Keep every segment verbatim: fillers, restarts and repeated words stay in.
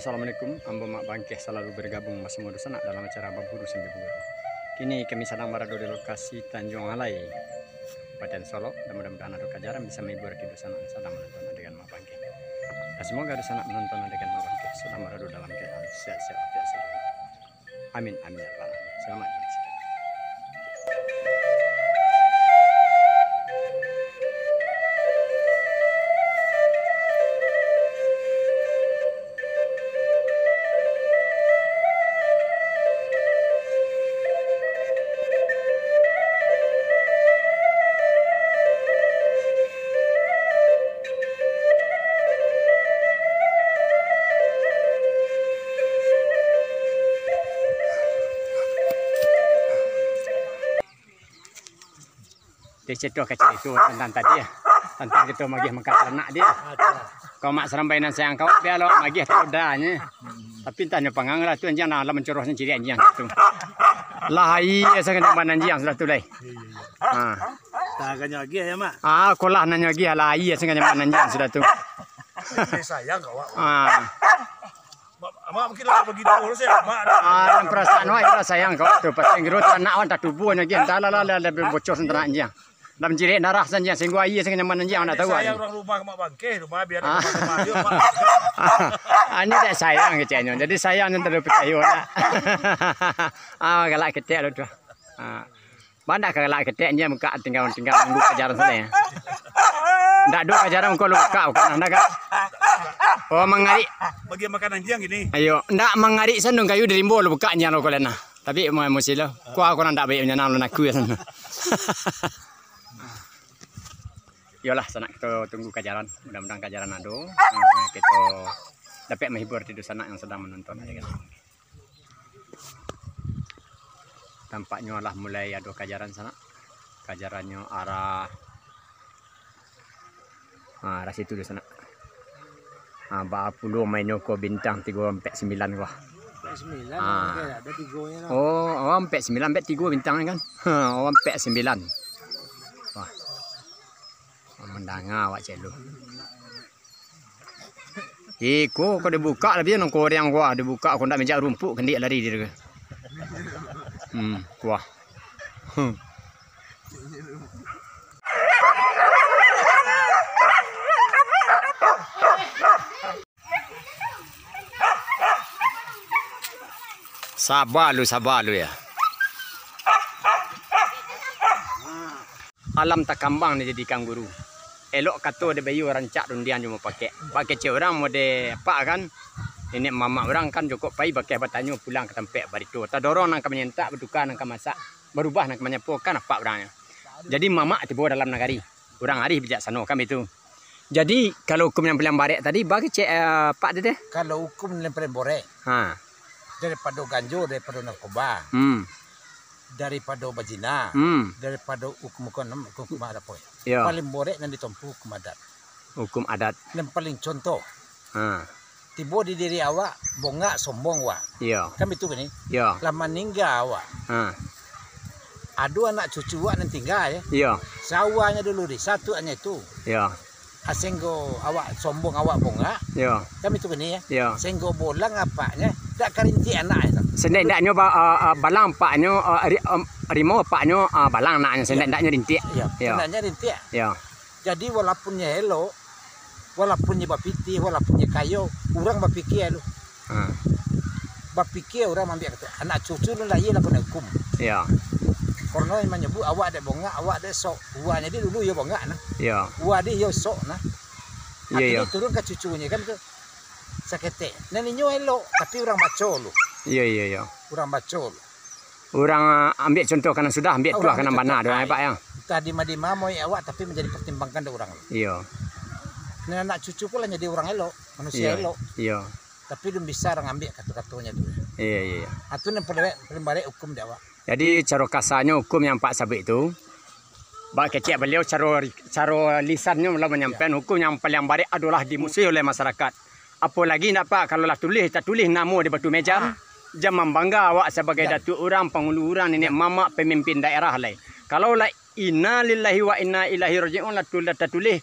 Assalamualaikum, ambo Mak Bangkeh salalu bergabung basamo dunsanak dalam acara Baburu Sambil Baguru. Kini kami sadang barado di lokasi Tanjuang Alai, Kabupaten Solok, dan mudah-mudahan ado kajaran bisa mahibur di dunsanak yang sadang manonton adegan Mak Bangkeh. Dan semoga dunsanak manonton adegan Mak Bangkeh sadang barado dalam keadaan sehat-sehat walafiat selalu. Amin, amin, ya rabbal alamin. Selamat menyaksikan. Dek ceto kecek itu tantang tadi, ya. Tantang kito magiah makan taranak, dek. Kau mak sarambai nan sayang kau, bialo magiah tarodanyo. Tapi antah nyo pangang lah tu anjiang, nah, lah mancoroh sandiri anjiang tu. Lah, iyo, sangajo jamban anjiang sudah tu, lai. Ha. Tah, kanyo agiah ya, Mak? Ah, kolah nanyo agiah lah, iyo, sangajo jamban anjiang sudah tu. Sayang kau, Mak. Ah. Mak, Mak mungkin lah bagi dulu sih, Mak. Ah, nan parasaan wak lah sayang kau tu. Pasti kiro taranak wan tatubuah lagi. Antah lah, lah, lah, lah, bocor sen taranak anjiang. Lah manciriak darah sen anjiang, singgo aia sen nyaman anjiang, ndak tahu. Sayang urang rumah Mak Bangkeh, rumah biar rumah dia, Mak. Ah, ini dak sayang keceknyo. Jadi sayang nan terlalu percaya nak. Ah, galak ketek lo tu. Ah. Banyak ka galak ketek, inyo buka tinggal-tinggal nunggu kajaran sudah, ya. Ndak ado kajaran ko lu buka, bukan anda ka. Oh, mangarik. Bagi makan anjiang gini. Ayo, ndak mangarik sandung kayu di rimbo lu buka anjiang lu ko lena. Tapi mau emosi lo. Kuah ko ndak baik nyanang lu naku ya sana. Yolah, sanak kito tunggu kajaran. Mudah-mudahan kajaran ado. Eh, kito dapek menghibur di sanak yang sedang menonton adegan. Tampaknyo lah mulai ado kajaran sanak. Kajarannyo arah, ah, arah situ tu sanak. Ah, baa pulo mainnyo ko bintang tigo ampek sambilan ko. Ampek sambilan, ah. Oke, ado tigonyo lah. Oh, oh, ampek sambilan, ampek tigo bintang kan. Ha, oh, ampek sambilan. Wah. Mandanga awak celu. Iko, kok dibuka lah, biar nang koreang kuah, dibuka, kok ndak mijak rumpuk, kendik lari dia tu. Hmm, kuah. Hmm. Saba lu, saba lu ya. Alam takambang dijadikan guru. Elok kato dek baiyo, rancak rundiang jo mupakek. Bak kecek urang mode apak kan, niniak mamak urang kan jokok pai bakeh batanyo pulang ka tampek barito. Tadorong nan ka manyentak, batuka nan ka masak, barubah nan ka manyapo kan apak urangnyo. Jadi mamak tibo dalam nagari. Urang arih bijaksano kan baitu. Jadi, kalau hukum yang paling barek tadi, baa kecek, eh, Pak tadi? Kalau hukum yang paling borek, ha, daripado ganjo, daripado narkoba, hmm, daripado bazina, hmm, daripado hukum-hukum, hukum-hukum adat, yo, paling borek nan ditompuah hukum adat. Hukum adat. Nan paling contoh, ha, tibo di diri awak, bongak, sombong awak. Iyo. Kan baitu kan ni? Iyo. Lah maningga awak. Ha. Ado anak cucu awak nan tingga, yo. Iyo. Sawanyo dulu di, satuaknyo itu. Iyo. Ah, sehinggo awak sombong, awak bongak. Iyo. Kan baitu kan ni, yo? Iyo. Sehinggo bolang apaknyo, dak ka rintiak anaknyo tu. Sandak-ndaknyo ba-, ah, ah, balang apaknyo, ah, ri-, em, rimau apaknyo, ah, balang anaknyo, sandak-ndaknyo rintiak. Iyo. Iyo. Sandak-ndaknyo rintiak. Iyo. Jadi, walaupun nyo elok, walaupun nyo bapitih, walaupun nyo kayo, urang bapikia lu. Ha. Bapikia urang maambiak kato, anak cucu lu lahia lah kanai hukum. Iyo. Karano nyo manyabuik awak dek bongak, awak dek sok. Uwa jadi dulu iyo bongak nah. Iyo. Uwa di iyo sok nah. Iyo, iyo. Akhirnyo turun ka cucunyo kan tu. Saketek. Nan inyo elok, tapi urang baco lu. Iyo, iyo, iyo. Urang baco lu. Urang, ah, ambiak contoh ka nan sudah, ambiak tuah ka nan bana, doh, Pak, yo. Antah dima-dima moyek awak, tapi manjadi pertimbangkan dek urang. Iyo. Nah, anak cucu ko lah jadi urang elok, manusia elok. Iyo. Tapi alun bisa urang ambiak kato-katonyo tu. Iyo, iyo, iyo. Ah, tu nan paling, paling barek hukum dek awak. Jadi, caro kasarnyo hukum yang Pak sabuik tu, bak kecek baliau caro, caro lisannyo lah manyampaian hukum yang paling barek adolah dimusuhi oleh masyarakat. Apolagi ndak, Pak, kalau lah tulih, tatulih namo di batu meja, ah, jan mambangga awak sabagai datuak urang, pangulu urang, niniak mamak, pamimpin daerah lai. Kalau lah innalillahi wa inna ilaihi raji'un lah tu-, lah tatulih,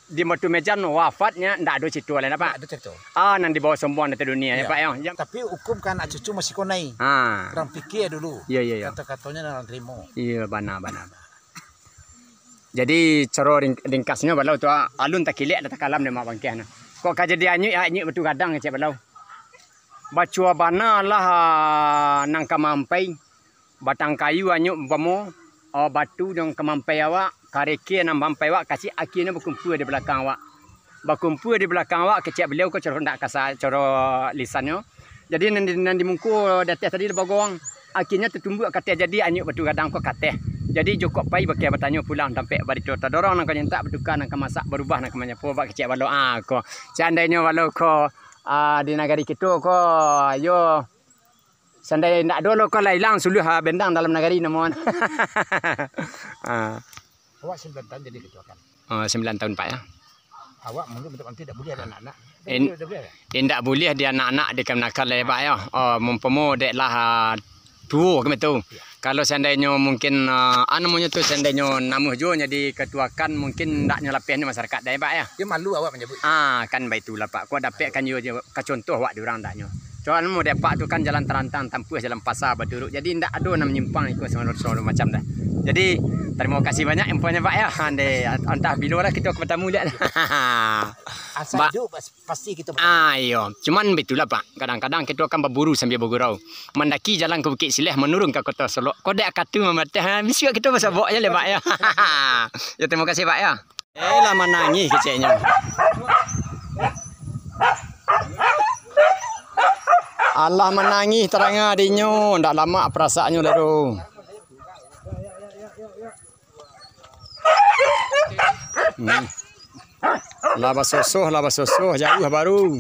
Di Batu Mejan wafatnyo, ndak ado carito lain, Pak? Ndak ado carito. Ah, nan dibawo sombong dari dunia, ya, Pak, ya. Yang Tapi hukum kan anak cucu masih konai. Ah. Urang pikia dulu. Iya, iya, iya. Kato-katonyo urang tarimo. Iya, bana, bana. Jadi, caro ring-, ringkasnyo, Balau tu, ah, alun takilek, lah takalam dek Mak Bangkeh, nah. Kok ka jadi anyuik, anyuik Batu Gadang, kecek Balau. Bacuah bana lah, ah, nan ka mampai. Batang kayu anyuik umpamo, ah, batu nan ka mampai awak, kareke nan mampai awak, kacik akienyo bakumpua di balakang awak. Bakumpua di balakang awak, kecek baliau ko caro ndak kasa, caro lisannyo. Jadi nan di, nan di muko di ateh tadi lah bagowang. Akienyo tatumbuak ka ateh jadi anyuik Batu Gadang ko ka ateh. Jadi jokok pai bakeh batanyo pulang tampek barito. Tadorong nan ka nyentak, batuka nan ka masak, barubah nan ka manyapo, bak kecek Balau. Ah, ko. Seandainyo Balau ko, ah, di nagari kito ko, yo, Sandai indak ado lo ko lah ilang suluah, ah, bendang dalam nagari namonyo. Ah. Awak sambilan tahun jadi ketua kan? Oh, sambilan tahun, Pak, ya. Awak mungkin untuk nanti tak boleh ada anak-anak. In-, Boleh, tak boleh, ya? Indak buliah di anak-anak dikanakan lai, Pak, ya. Oh, mumpamo dek lah, ah, tuo kami tu. Ya. Kalau seandainyo mungkin, ah, anu namonyo tu, seandainyo namuah juo jadi ketua kan, mungkin ndaknyo lapeh ni masyarakat dai, Pak, ya. Dia malu awak menyebut. Ah, kan baitulah, Pak. Kok dapek kan yo, yo ka contoh awak di urang ndaknyo. Cuman mau dek Apak tu kan jalan tarantang, tampuah jalan pasa, Baturuk. Jadi, ndak ado nan manyimpang iko sagalo, sagalo macam dah. Jadi, tarimo kasih banyak infonyo, Pak, ya. Ande, antah bilo lah kito ka batamu liak. Asa Ba- iduik, pas-, pasti kito batamu. Ah, iyo. Cuman baitulah, Pak. Kadang-kadang kito kan baburu sambia bagurau. Mandaki jalan ka Bukik Sileh, manurun ka Kota Solok. Kok dek katu mamateh, ha, bisuak kito basabok je leh, Pak, ya. Ya, tarimo kasih, Pak, ya. Eh, lah manangih keceknyo. Alah manangih taranga dinyo, ndak lamak parasaknyo dah tu. Hmm. Lah basosoh, lah basosoh, jauah baru.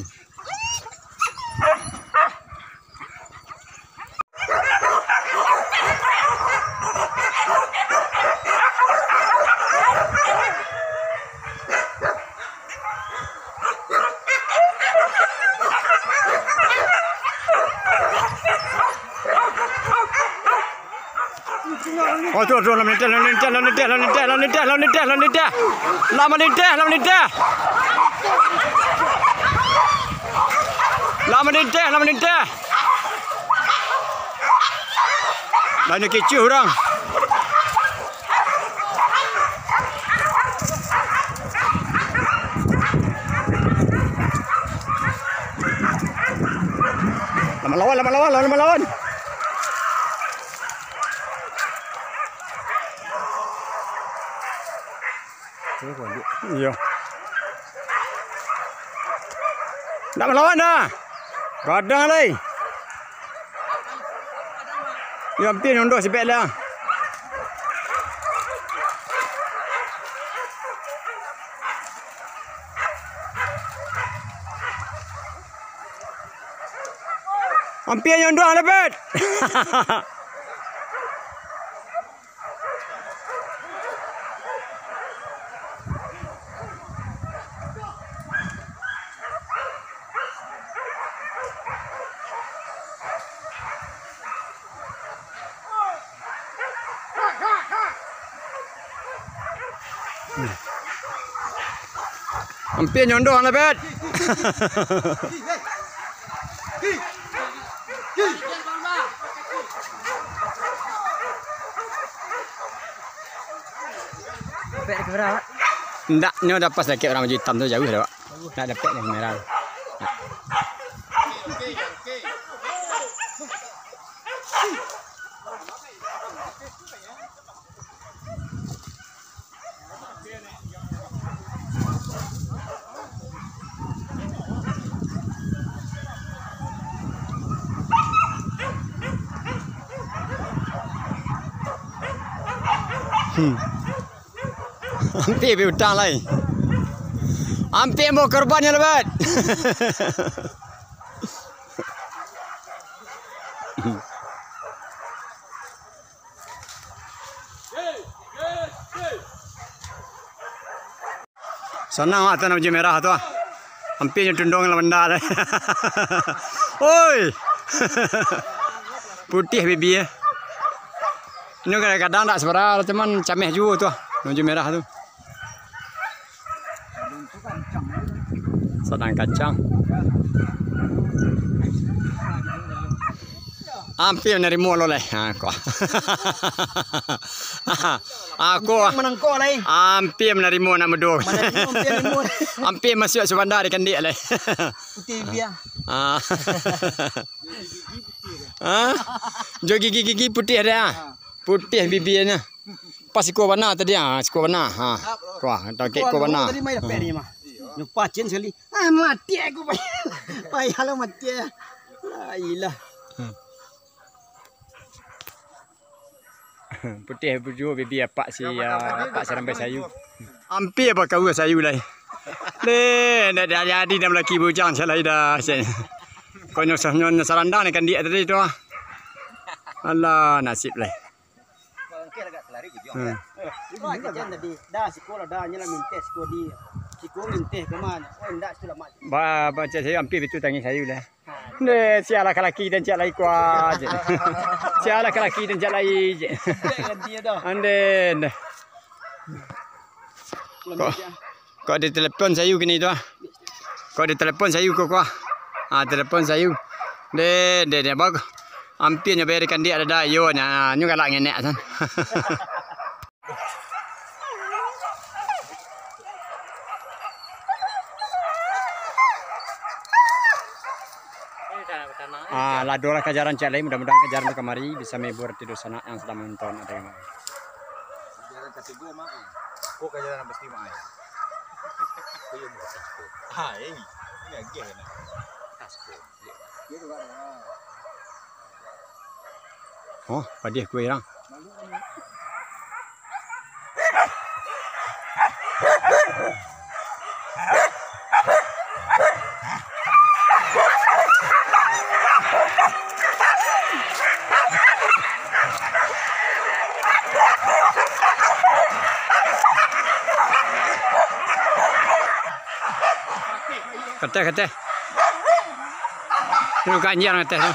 Oh, tu, tu, lah malinteh, lah malinteh, lah malinteh, lah malinteh, lah malinteh, lah malinteh, lah malinteh. Lah malinteh, lah malinteh. Lah malinteh, lah malinteh. Lah nyo kecuah urang. Lah malawan, lah malawan, lah malawan. Iyo. Ndak malawan dah. Gadang lai. Yo, ampia nyondo sipek lah. Ampia nyondo lah, Bet. Ampia nyondo lah, Bet. Ndak, nyo dah pas dakek urang baju itam tu, jauah dah, Pak. Ndak dapek nyo kamera. Hmm. Ampia piutang lai. Ampia ambo korban nyo lah, Bet. Sanang awak tu, nan baju merah tu, ah. Ampia nyo tunduang lah banda tu. Oi. Putiah bibia. Ino kadang-kadang ndak sabara, cuman cameh juo tu, ah. Nan baju merah tu. Sadang kacang. Ampia manarimo lo lai. Ha, ko. Ako. Manangko lai. Ampia manarimo anak mudo. Manarimo, ampia manarimo. Ampia masuak sabanda di kandiak lai. Putih bia. Ah. Ha? Jo gigi-gigi putih ado, ha? Putih bibianyo. Pas sikua bana tadi, ha, sikua bana. Ha. Kuah, tangkek sikua bana. Tadi main dapek ni mah. Nyo pacin sakali. Ah, mati aku, payah. Payahlah mati. La ilah. Putih buju bibi apak si, ah, apak sarambai sayu. Ampia bakaua sayu lai. Deh, ndak, ndak jadi dah malaki bujang salai dah. Konyo sa-, nyo sarandang ni kandiak tadi tu, ah. Alah, nasib lai. Hmm. Wah, kecen tadi. Dah, siko lah, dah, nyo lah minteh, siko di, siko minteh ka ma? Oh, ndak, situ lah, Mak. Ba, ba, cak sayu ampia bitu tangih sayu lah. Ha. Ndeh, sia lah kalaki dan cak lai kuah, cek. Sia lah kalaki dan cak lai, cek. Cek ganti dah. Andeh, ndeh. Kok, kok ditelepon sayu kini tu, ah? Kok ditelepon sayu ko, kuah? Ah, telepon sayu. Ndeh, ndeh, ndeh, bak-, ampia nyo bari kandiak dada, iyo, nyo, nyo galak ngenek san. Ah, lah doh lah kajaran cak lai, mudah-mudahan kajaran tu kamari bisa menghibur tidur sanak yang sedang menonton. Ada yang Kajaran katigo, Mak, eh. Ko kajaran nan pasti, Mak, eh. Ko iyo, Mak, tas ko. Ah, eh. Ini agiah, nak. Tas ko. Oh, padiah kue irang. Kateh, kateh. Lu ganjang kateh tu.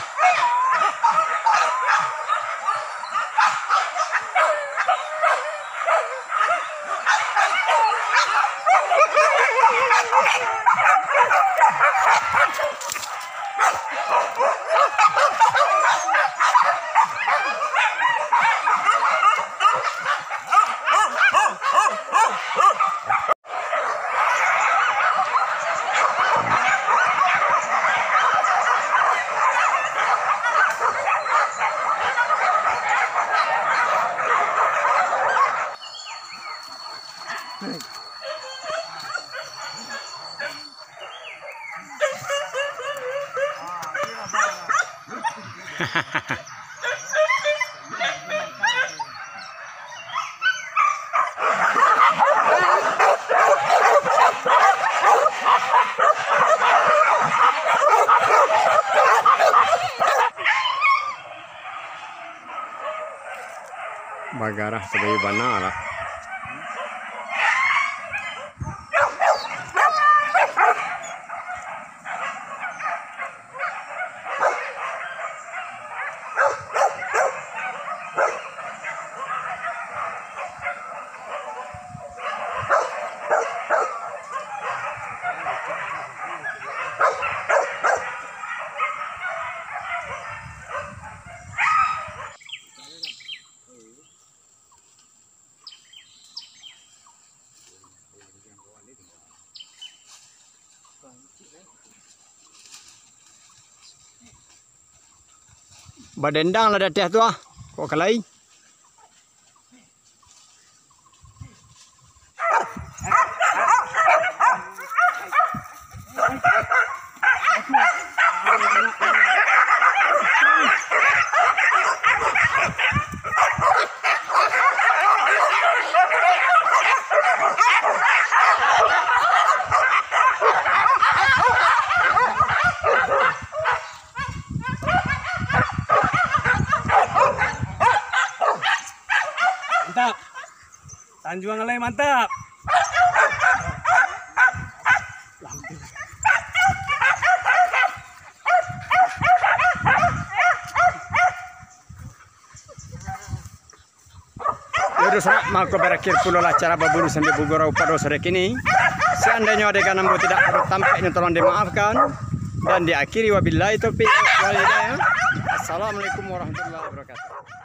Bagarah sabayu bana lah. Badendang lah di ateh tu ah. Kok kalai? Mantap. Tanjuang Alai mantap. Yo, sanak, mako barakhir pulo lah acara baburu sambil bagurau pado sore kini. Seandainya adegan ambo tidak pada tampaknya, tolong dimaafkan. Dan diakhiri wabillahi taufiq wal hidayah. Assalamualaikum warahmatullahi wabarakatuh.